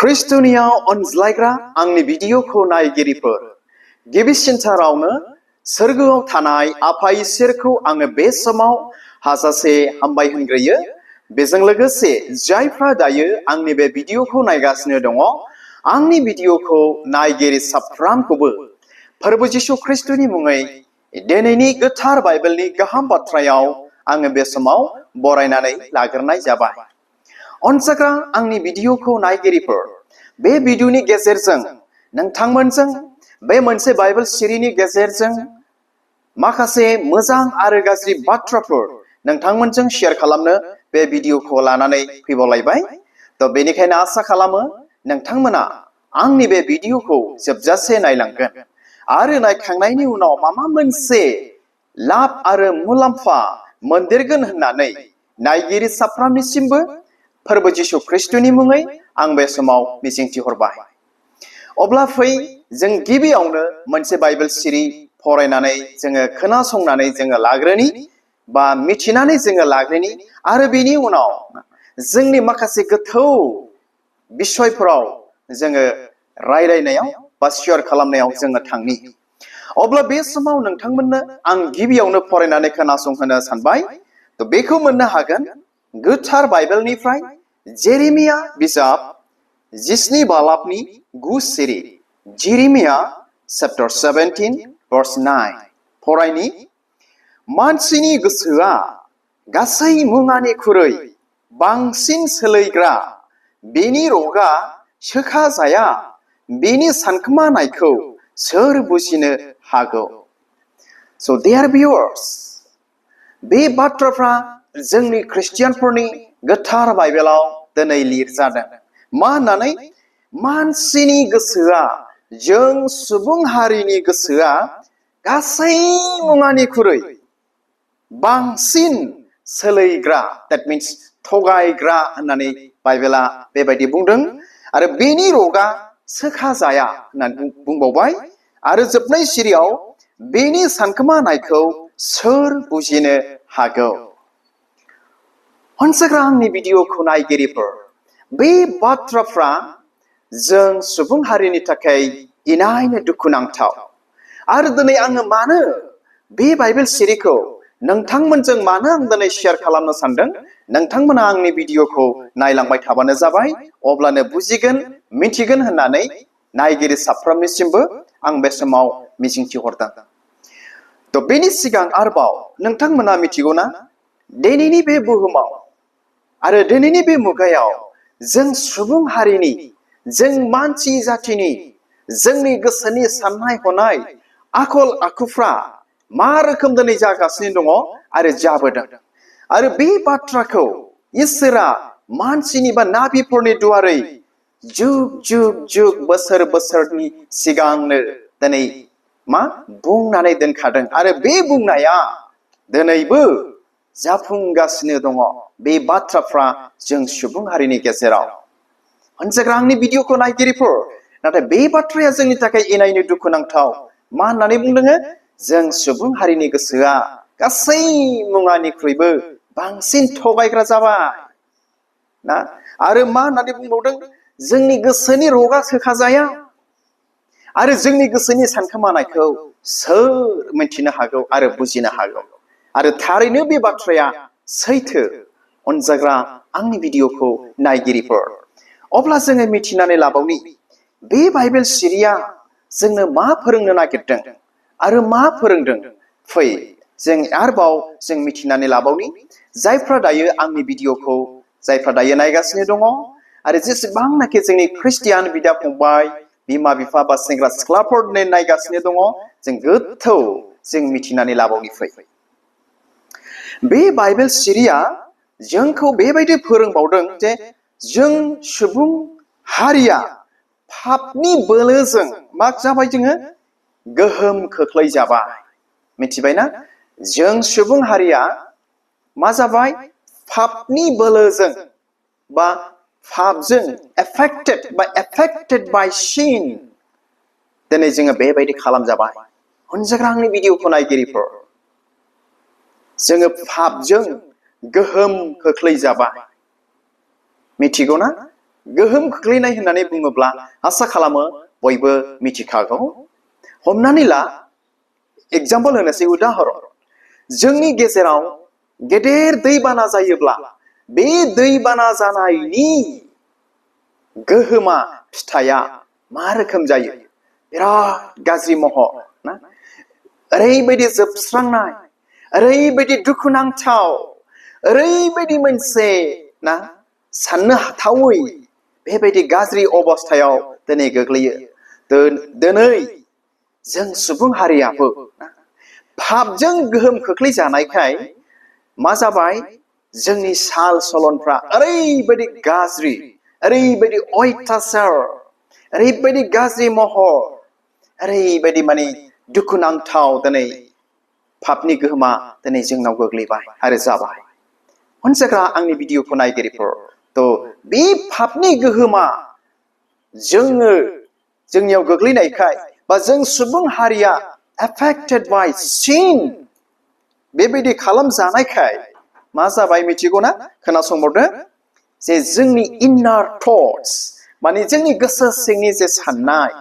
ख्रिस्ट'नियाव अनज्लायग्रा आंनि भिडिअखौ नायगिरिफोर, गिबिसिनथारावनो सोरगोआव थानाय आफा इसोरखौ आङो बे समाव हाजासे हामबाय होनग्रोयो। बेजों लोगोसे जायफ्रा दायो आंनि बे भिडिअखौ नायगासिनो दङ, आंनि भिडिअखौ नायगिरि साफ्रामखौबो फोरबो जिसु ख्रिस्ट'नि मुङै दिनैनि गोथार बाइबेलनि गाहाम बाथ्रायाव आङो बे समाव बरायनानै लाग्रोनाय जाबाय। अनजाग्रा आंनि भिडिअखौ नायगिरिफोर, बे भिडिअनि गेजेरजों नोंथांमोनजों बे मोनसे बाइबेल सिरिनि गेजेरजों माखासे मोजां आरो गाज्रि बाथ्राफोर नोंथांमोनजों शेयार खालामनो बे भिडिअखौ लानानै फैबावलायबाय। बेनिखायनो आसा खालामो नोंथांमोना आंनि बे भिडिअखौ जोबजासे नायलांगोन आरो नायखांनायनि उनाव माबा मोनसे लाब आरो मुलाम्फा मोनदेरगोन होननानै नायगिरि साफ्रामनिसिमबो फोरबो जिसु ख्रिस्ट'नि मुङै आं बे समाव मिजिंथिहरबाय। अब्ला फै जों गिबियावनो मोनसे बाइबेल सिरि फरायनानै जोङो खोनासंनानै जोङो लाग्रोनि बा मिथिनानै जोङो लाग्रोनि आरो बेनि उनाव जोंनि माखासे गोथौ बिसयफोराव जोङो रायलायनायाव बा शेयार खालामनायाव जोङो थांनि। अब्ला बे समाव नोंथांमोननो आं गिबियावनो फरायनानै खोनासंहोनो सानबाय। बेखौ मोननो हागोन गोथार बाइबेलनिफ्राय जेरेमिया बिजाब 17 बालाबनि 9 सिरि, जेरेमिया चैप्टर 17 verse 9 फरायनि। मानसिनि गोसोआ गासै मुङानिख्रुइ बांसिन सोलैग्रा, बेनि रगआ सोखा जाया, बेनि सानखोमानायखौ सोर बुजिनो हागौ? So dear viewers, बे बाथ्राफ्रा जोंनि ख्रिस्टियानफोरनि गोथार बाइबेलाव दिनै लिरजादों। मा होननानै? मानसिनि गोसोआ, जों सुबुं हारिनि गोसोआ गासै मुङानिख्रुइ बांसिन सोलैग्रा, that means थगायग्रा होननानै बाइबेला बेबायदि बुंदों। आरो बेनि रगआ सोखा जाया होननानै बुंबावबाय। आरो जोबनाय सिरियाव बेनि सानखोमानायखौ सोर बुजिनो हागौ? अनसायग्रा आंनि भिडिअखौ नायगिरिफोर, बे बाथ्राफ्रा जों सुबुं हारिनि थाखाय इनायनो दुखुनांथाव। आरो दिनै आङो मानो बे बाइबेल सिरिखौ नोंथांमोनजों मानो आं दिनै शेयार खालामनो सानदों? नोंथांमोना आंनि भिडिअखौ नायलांबाय थाबानो जाबाय, अब्लानो बुजिगोन, मिथिगोन होननानै नायगिरि साफ्रोमनिसिमबो आं बे समाव मिजिंथिहरदों। बेनि सिगां आरोबाव नोंथांमोना मिथिगौना, दिनैनि बे बुहुमाव आरो दिनैनि बे मुगायाव जों सुबुं हारिनि, जों मानसि जाथिनि, जोंनि गोसोनि साननाय हनाय आखल आखुफ्रा मा रोखोम दिनै जागासिनो दङ आरो जाबोदों। आरो बे बाथ्राखौ इसोरा मानसिनि बा नाबिफोरनि दुआरै जुग जुग जुग बोसोर बोसोरनि सिगांनो दिनै मा बुंनानै दोनखादों। आरो बे बुंनाया दिनैबो जाफुंगासिनो दङ। बे बाथ्राफ्रा जों सुबुं हारिनि गेजेराव। अनजाग्रा आंनि भिडिअखौ नायगिरिफोर, नाथाय बे बाथ्राया जोंनि थाखाय इनायनो दुखुनांथाव। मा होननानै बुंदों? जों सुबुं हारिनि गोसोआ गासै मुङानिख्रुइबो बांसिन थगायग्रा जाबाय ना। आरो मा होननानै बुंबावदों? जोंनि गोसोनि रगआ सोखाजाया आरो जोंनि गोसोनि सानखोमानायखौ सोर मिथिनो हागौ आरो बुजिनो हागौ? आरो थारैनो बे बाथ्राया सैथो। अनजाग्रा आंनि भिडिअखौ नायगिरिफोर, अब्ला जोङो मिथिनानै लाबावनि बे बाइबेल सिरिया जोंनो मा फोरोंनो नागिरदों आरो मा फोरोंदों। फै जों आरोबाव जों मिथिनानै लाबावनि। जायफ्रा दायो आंनि भिडिअखौ, जायफ्रा दायो नायगासिनो दङ, आरो जेसेबांनाखि जोंनि ख्रिस्टियान बिदा फंबाय, बिमा बिफा बा सेंग्रा सिख्लाफोर नायगासिनो दङ, जों गोथौ जों मिथिनानै लाबावनि। फै बे बाइबेल सिरिया जोंखौ बेबायदि फोरोंबावदों जे जों सुबुं हारिया पापनि बोलोजों मा जाबाय? जोङो गोहोम खोख्लैजाबाय। मिथिबायना? जों सुबुं हारिया मा जाबाय? पापनि बोलोजों बा पापजों एफेक्टेड बाय सिन दिनै जोङो बेबायदि खालामजाबाय। अनजाग्रा आंनि भिडिअखौ नायगिरिफोर, जोङो पापजों गोहोम खोख्लैजाबाय। मिथिगौना? गोहोम खोख्लैनाय होननानै बुङोब्ला आसा खालामो बयबो मिथिखागौ। हमनानै ला एग्जाम्पल होनोसै उदाहरन जोंनि गेजेराव गेदेर दैबाना जायोब्ला बे दैबाना जानायनि गोहोमा फिथाइया मा रोखोम जायो बिराद गाज्रि महर ना ओरैबायदि जोबस्रांनाय ओरैबायदि दुखुनांथाव ओरैबायदि मोनसे ना साननो हाथावै बेबायदि गाज्रि अबस्थायाव दिनै गोग्लैयो। दिनै जों सुबुं हारियाबो पापजों गोहोम खोख्लैजानायखाय मा जाबाय जोंनि साल सलनफ्रा ओरैबायदि गाज्रि ओरैबायदि अयथासार ओरैबायदि गाज्रि महर ओरैबायदि माने दुखुनांथाव दिनै पापनि गोहोमा दिनै जोंनाव गोग्लैबाय आरो जाबाय। अनसायग्रा आंनि भिडिअखौ नायगिरिफोर बे पापनि गोहोमा जोंनियाव गोग्लैनायखाय बा जों सुबुं हारिया affected by sin बेबायदि खालामजानायखाय मा जाबाय मिथिगौना खोनासंबावदो जे जोंनि इनार थट्स माने जोंनि गोसो सिंनि जे साननाय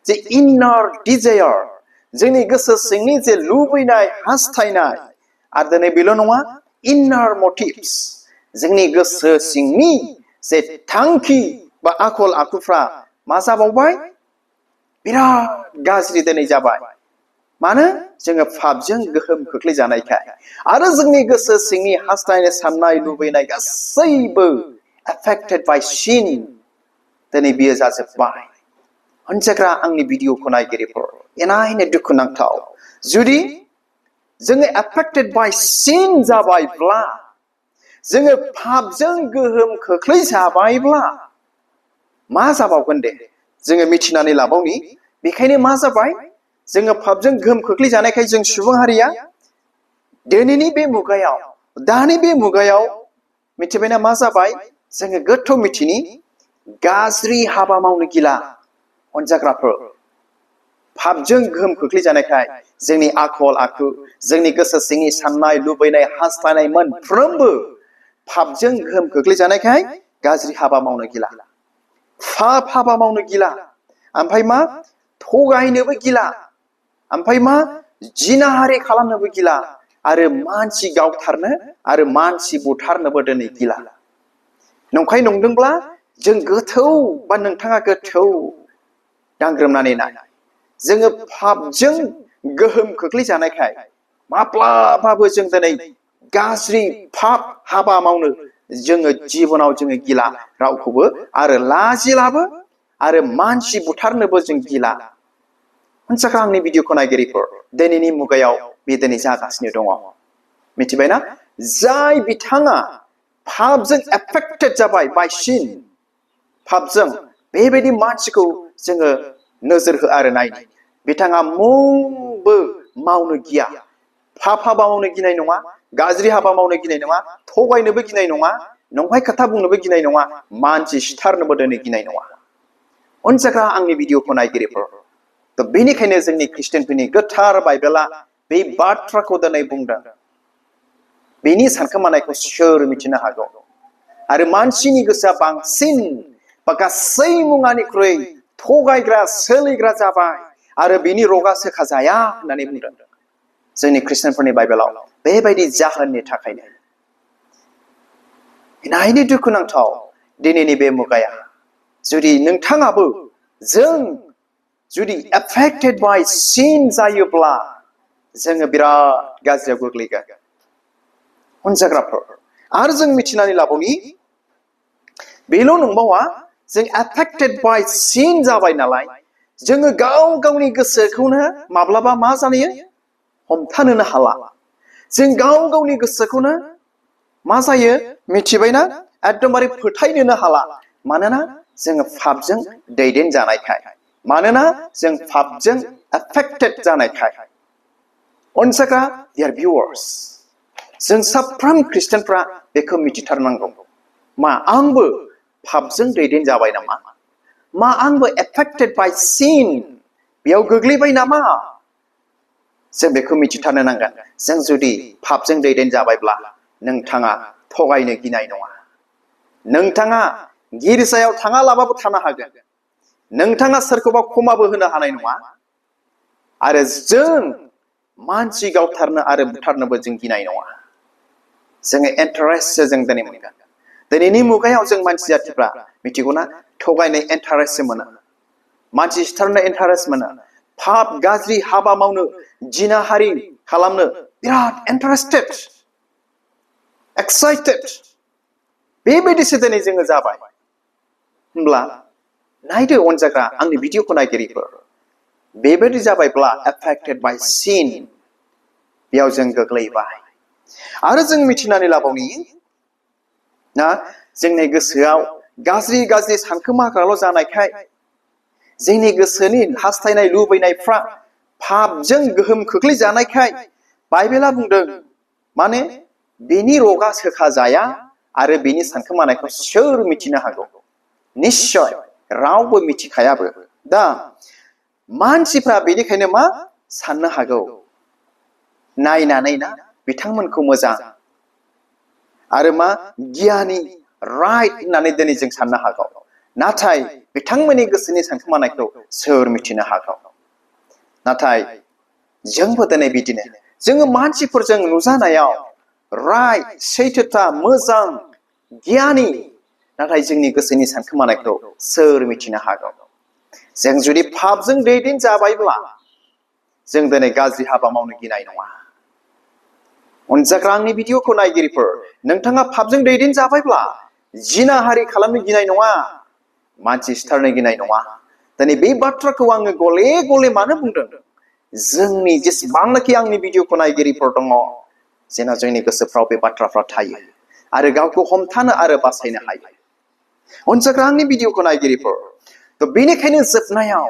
जे इनार डिजायार जोंनि गोसो सिंनि जे लुबैनाय हास्थायनाय आरो दिनै बेल' नङा इनार मटिभ्स जोंनि गोसो सिंनि जे थांखि बा आखल आखुफ्रा मा जाबावबाय बिराद गाज्रि दिनै जाबाय। मानो जोङो पापजों गोहोम खोख्लैजानायखाय आरो जोंनि गोसो सिंनि हास्थायनाय साननाय लुबैनाय गासैबो affected by sin दिनै बियो जाजोब्बाय। अनसायग्रा आंनि भिडिअखौ नायगिरिफोर एनायनो दुखुनांथाव जुदि जोङो affected by sin जाबायब्ला जोङो पापजों गोहोम खोख्लैजाबायब्ला मा जाबावगोन दे जोङो मिथिनानै लाबावनि। बेखायनो मा जाबाय जोङो पापजों गोहोम खोख्लैजानायखाय जों सुबुं हारिया दिनैनि बे मुगायाव दानि बे मुगायाव मिथिबायना मा जाबाय जोङो गोथौ मिथिनि गाज्रि हाबा मावनो गिला। अनजाग्राफोर पापजों गोहोम खोख्लैजानायखाय जोंनि आखल आखु जोंनि गोसो सिंनि साननाय लुबैनाय हास्थायनाय मोनफ्रोमबो पापजों गोहोम खोख्लैजानायखाय गाज्रि हाबा मावनो गिला पाप हाबा मावनो गिला ओमफ्राय मा थगायनोबो गिला ओमफ्राय मा जिनाहारि खालामनोबो गिला आरो मानसि गावथारनो आरो मानसि बुथारनोबो दिनै गिला। नंखाय नंदोंब्ला जों गोथौ बा नोंथाङा गोथौ दांग्रोमनानै नाय जोङो पापजों गोहोम खोख्लैजानायखाय माब्लाबाबो जों दिनै गाज्रि पाप हाबा मावनो जोङो जिबनाव जोङो गिला रावखौबो आरो लाजिलाबो आरो मानसि बुथारनोबो जों गिला। अनसायग्रा आंनि भिडिअखौ नायगिरिफोर दिनैनि मुगायाव बे दिनै जागासिनो दङ। मिथिबायना जाय बिथाङा पापजों affected जाबाय बाय sin पापजों बेबायदि मानसिखौ जोङो नोजोर हो आरो नायनि बिथाङा मुंबो मावनो गिया पाप हाबा मावनो गिनाय नङा गाज्रि हाबा मावनो गिनाय नङा थगायनोबो गिनाय नङा नंखाय खोथा बुंनोबो गिनाय नङा मानसि सिथारनोबो दिनै गिनाय नङा। अनसायग्रा आंनि भिडिअखौ नायगिरिफोर बेनिखायनो जोंनि ख्रिस्टियानफोरनि गोथार बाइबेला बे बाथ्राखौ दिनै बुंदों। बेनि सानखोमानायखौ सोर मिथिनो हागौ आरो मानसिनि गोसोआ बांसिन बा गासै मुवानिख्रुइ थगायग्रा सोलिग्रा जाबाय आरो बिनि रगा सोखाजाया होननानै बुंदों जोंनि ख्रिस्टियानफोरनि बाइबेलाव। बेबायदि जाहोननि थाखायनो नायनो दुखुनांथाव दिनैनि बे मुगाया जुदि नोंथाङाबो जों जुदि affected by sin जायोब्ला जोङो बिराद गाज्रियाव गोग्लैगोन। अनजाग्राफोर आरो जों मिथिनानै लाबावनि बेल' नंबावा जों affected by sin जाबाय नालाय जोङो गाव गावनि गोसोखौनो माब्लाबा मा जायो हमथानोनो हाला। जों गाव गावनि गोसोखौनो मा जायो मिथिबायना एकदमबारे फोथायनोनो हाला मानोना जोङो पापजों दैदेनजानायखाय मानोना जों पापजों affected जानायखाय। अनसायग्रा dear viewers जों साफ्रोम ख्रिस्टियानफ्रा बेखौ मिथिथारनांगौ मा आंबो पापजों दैदेनजाबाय नामा मा आंबो affected by sin बेयाव गोग्लैबाय नामा जों बेखौ मिथिथारनो नांगोन। जों जुदि पापजों दैदेनजाबायब्ला नोंथाङा थगायनो गिनाय नङा नोंथाङा गिर्जायाव थाङालाबाबो थानो हागोन नोंथाङा सोरखौबा खमाबो होनो हानाय नङा आरो जों मानसि गावथारनो आरो बुथारनोबो जों गिनाय नङा जोङो इन्टारेस्टसो जों दिनै मोनगोन दिनैनि मुगायाव जों मानसि जाथिफ्रा मिथिगौना थगायनाय इन्टारेस्टसो मोनो मानसि सिथारनो इन्टारेस्ट मोनो पाप गाज्रि हाबा मावनो जिनाहारि खालामनो बिराद इन्टारेस्टेड एक्साइटेड बेबायदिसो दिनै जोङो जाबाय होमब्ला नायदो अनजाग्रा आंनि भिडिअखौ नायगिरिफोर बेबायदि जाबायब्ला एफेक्टेड बाय सिन बेयाव जों गोग्लैबाय आरो जों मिथिनानै लाबावनि ना जोंनि गोसोआव गाज्रि गाज्रि सानखोमाग्राल' जानायखाय जोंनि गोसोनि हास्थायनाय लुबैनायफ्रा पापजों गोहोम खोख्लैजानायखाय बाइबेला बुंदों माने बेनि रगा सोखा जाया आरो बेनि सानखोमानायखौ सोर मिथिनो हागौ निश्चय रावबो मिथिखायाबो दा मानसिफ्रा बेनिखायनो मा साननो हागौ नायनानै ना बिथांमोनखौ मोजां आरो मा गियानि राइट होननानै दिनै जों साननो हागौ नाथाय बिथांमोननि गोसोनि सानखोमानायखौ सोर मिथिनो हागौ नाथाय जोंबो दिनै बिदिनो जोङो मानसिफोरजों नुजानायाव राइट सैथोथा मोजां गियानि नाथाय जोंनि गोसोनि सानखोमानायखौ सोर मिथिनो हागौ जों जुदि पापजों दैदेन जाबायब्ला जों दिनै गाज्रि हाबा मावनो गिनाय नङा अनजाग्रा आंनि भिडिअखौ नायगिरिफोर नोंथाङा पापजों दैदेन जाबायब्ला जिनाहारि खालामनो गिनाय नङा मानसि सिथारनो गिनाय नङा दिनै बे बाथ्राखौ आङो गले गले मानो बुंदों जोंनि जेसेबांनाखि आंनि भिडिअखौ नायगिरिफोर दङ जेन जोंनि गोसोफ्राव बे बाथ्राफ्रा थायो आरो गावखौ हमथानो आरो बासायनो हायो अनजाग्रा आंनि भिडिअखौ नायगिरिफोर थ' बेनिखायनो जोबनायाव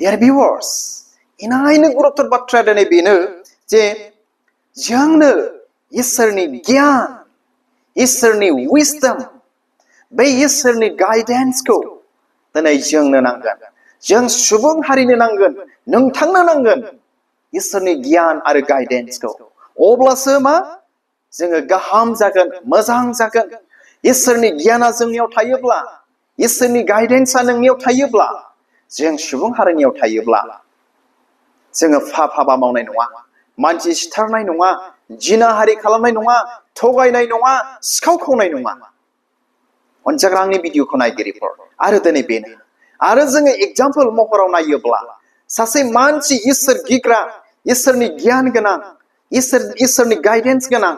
dear viewers इनायनो गुरुत्तर बाथ्राया दिनै बेनो जे जोंनो इसोरनि गियान इसोरनि विजडम बे इसोरनि गाइडेन्सखौ दिनै जोंनो नांगोन जों सुबुं हारिनो नांगोन नोंथांनो नांगोन इसोरनि गियान आरो गाइडेन्सखौ अब्लासो मा जोङो गाहाम जागोन मोजां जागोन इसोरनि गियाना जोंनियाव थायोब्ला इसोरनि गाइडेन्सआ नोंनियाव थायोब्ला जों सुबुं हारिनियाव थायोब्ला जोङो पाप हाबा मावनाय नङा मानसि सिथारनाय नङा जिनाहारि खालामनाय नङा थगायनाय नङा सिखाव खावनाय नङा अनजाग्रा आंनि भिडिअखौ नायगिरिफोर आरो दिनै बेनो आरो जोङो एग्जाम्पल महराव नायोब्ला सासे मानसि इसोर गिग्रा इसोरनि गियान गोनां इसोरनि गाइडेन्स गोनां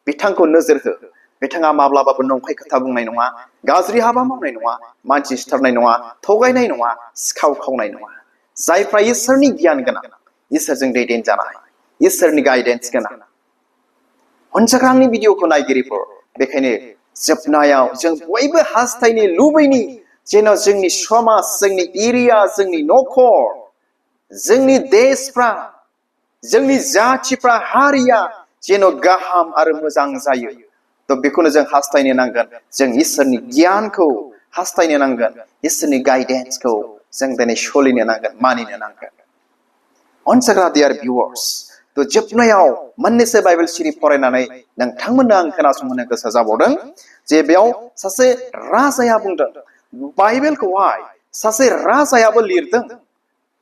बिथांखौ नोजोर हो बिथाङा माब्लाबाबो नंखाय खोथा बुंनाय नङा गाज्रि हाबा मावनाय नङा मानसि सिथारनाय नङा थगायनाय नङा सिखाव खावनाय नङा जायफ्रा इसोरनि गियान गोनां इसोरजों दैदेनजानाय इसोरनि गाइडेन्स गोनां अनजाग्रा आंनि भिडिअखौ नायगिरिफोर बेखायनो जोबनायाव जों बयबो हास्थायनो लुबैनि जेन जोंनि समाज जोंनि एरिया जोंनि न'खर जोंनि देशफ्रा जोंनि जाथिफ्रा हारिया जेन गाहाम आरो मोजां जायो थ' बेखौनो जों हास्थायनो नांगोन जों इसोरनि गियानखौ हास्थायनो नांगोन इसोरनि गाइडेन्सखौ जों दिनै सोलिनो नांगोन मानिनो नांगोन अनजाग्रा डियार भिउवार्स थ' जोबनायाव मोननैसो बाइबेल सिरि फरायनानै नोंथांमोननो आं खोनासंहोनो गोसो जाबावदों जे बेयाव सासे राजाया बुंदों बाइबेलखौहाय सासे राजायाबो लिरदों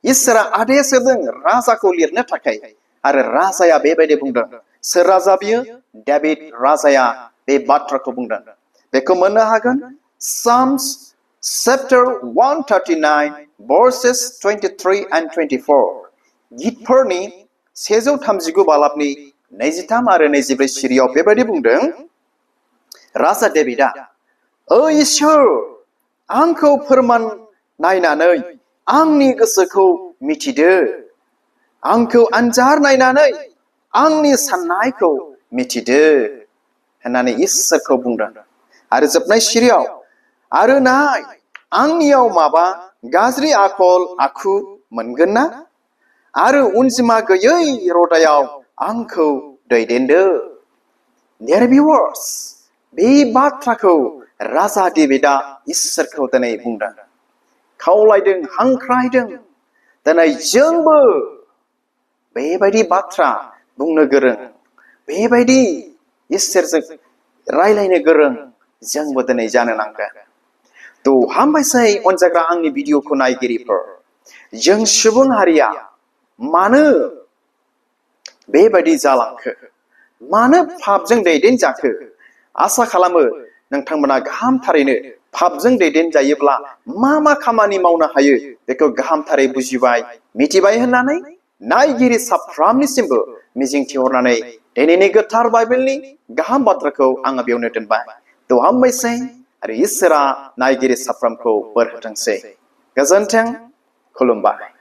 इसोरा आदेश होदों राजाखौ लिरनो थाखाय आरो राजाया बेबायदि बुंदों सोर राजा बियो डेभिड राजाया बे बाथ्राखौ बुंदों बेखौ मोननो हागोन Psalms chapter 139 verses 23 and 24 गितफोरनि 139 बालाबनि 23 आरो 24 सिरियाव बेबायदि बुंदों राजा डेभिडआ ओ इसोर आंखौ फोरमान नायनानै आंनि गोसोखौ मिथिदो आंखौ आनजार नायनानै आंनि साननायखौ मिथिदो होननानै इसोरखौ बुंदों आरो जोबनाय सिरियाव आरो नाय आंनियाव माबा गाज्रि आखल आखु मोनगोन ना आरो अनजिमा गैयै रदायाव आंखौ दैदेनदो Dear viewers बे बाथ्राखौ राजा डेभिडआ इसोरखौ दिनै बुंदों खावलायदों हांख्रायदों दिनै जोंबो बेबायदि बाथ्रा बुंनो गोरों बेबायदि इसोरजों रायलायनो गोरों जोंबो दिनै जानो नांगोन थ' हामबायसै अनजाग्रा आंनि भिडिअखौ नायगिरिफोर जों सुबुं हारिया मानो बेबायदि जालांखो मानो पापजों दैदेनजाखो आसा खालामो नोंथांमोना गाहामथारैनो पापजों दैदेनजायोब्ला मा खामानि मावनो हायो बेखौ गाहामथारै बुजिबाय मिथिबाय होननानै नायगिरि साफ्रोमनिसिमबो मिजिंथिहरनानै दिनैनि गोथार बाइबेलनि गाहाम बाथ्राखौ आङो बेयावनो दोनबाय थ' हामबायसै आरो इसोरा नायगिरि साफ्रोमखौ बोर होथोंसै गोजोन्थों खुलुमबाय